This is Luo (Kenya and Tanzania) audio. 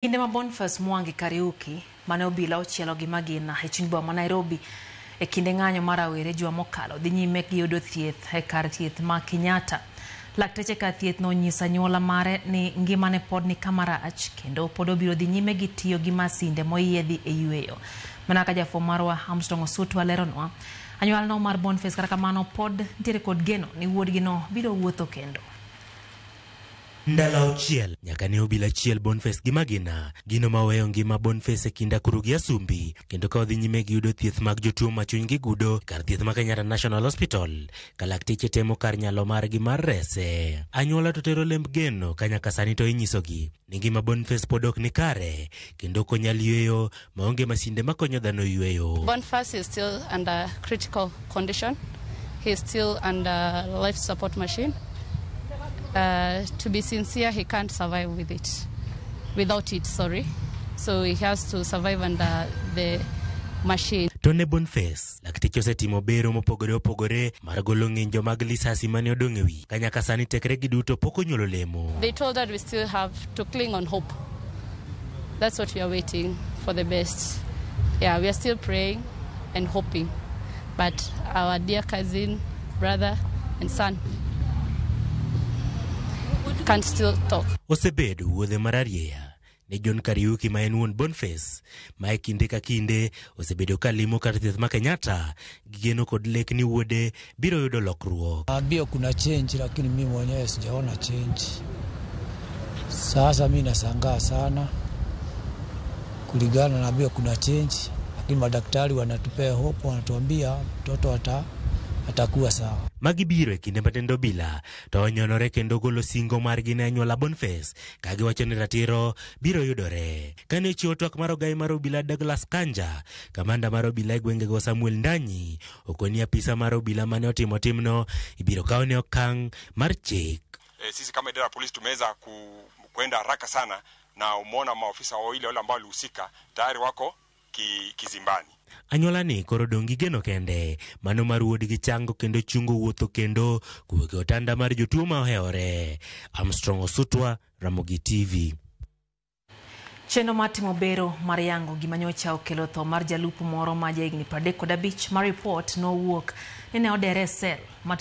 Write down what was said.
Kinde ma Boniface Mwangi Kariuki mane obila ochielo gi magina e chuny boma ma Nairobi e kinde ng'anyo mar rawere juma mokalo dhi nyime gi yudo thieth e kar thieth ma Kenyatta. Lakteche kar thieth nonyiso anyuola mare ni ngimane pod ni kama rach kendo pod obiro dhi nyime gi tiyo gi masinde moyiedhi e yweyo. Mana kaka jafwambo marwa Armstrong Osutwa leronwa, anyuolano mar Boniface kata kamano pod nitiere kod geno ni wuodgino biro wuotho kendo. Ndalo auchiel nyaka ne obila chiel Boniface gi magina, gino ma oweyo ngima Boniface e kind akuru gi Asumbi, kendo ka odhi nyime gi yudo thieth mag jotuo ma chunygi gudo kar thieth ma Kenyatta National Hospital, ka lakteche temo kar nyalo margi mar rese. Anyuola to tero lemb geno ka nyaka sani to inyisogi ni ngima Boniface pod ok ni kare, kendo ok onyal yweyo maonge masinde makonyo dhano yweyo. Boniface is still under critical condition. He is still under life support machine. To be sincere, he can't survive with it. Without it, sorry. So he has to survive under the machine. To ne Boniface, lakteche osetimo bero mopogore opogore mar golo ng'injo mag lisasi mane odong' e wi. Ka nyaka sani tekre gi duto pok onyuolo lemo. They told that we still have to cling on hope. That's what we are waiting for the best. Yeah, we are still praying and hoping. But our dear cousin, brother, and son can still talk. Osebedo wuodhe mararieya ne John Kariuki ma en wuon Boniface ma e kinde ka kinde osebedo ka limo kar thieth ma Kenyatta gi geno kod lek ni wuode biro yudo lokruok. Naambiwa kuna change, lakini mimi mwenyewe sijaona change. Sasa mi nashangaa sana kulingana, naambiwa kuna change, lakini madaktari wanatupea hope, wanatuambia mtoto atakuwa sawa. Magi biro e kinde ma tend obila to onyonore kendo golo singo margi ne anyuola Boniface ka giwacho ni ratiro biro yudore. Kane ochiwo twak mar ogai mar obila Douglas Kanja, kamanda mar obila e gwengego Samuel Ndanyi okoni apisa mar obila mane otimo timno ibiro kawne okang' mar chik. Sisi kama idara ya polisi tumeweza kwenda haraka sana na umeona maofisa wawili wale ambao walihusika tayari wako kizimbani. Anyuola ni koro dong' gi geno kende mano mar wuodgi chango kendo chungo wuotho kendo kowuok e otanda mar jotuo ma ohewore. Armstrong Osutwa, Ramogi TV. Chenro mar timo bero mar yango gima nyocha okelo tho mar jalupo moro ma jahigni 35 ma ripot nowuok ni ne odere e sel.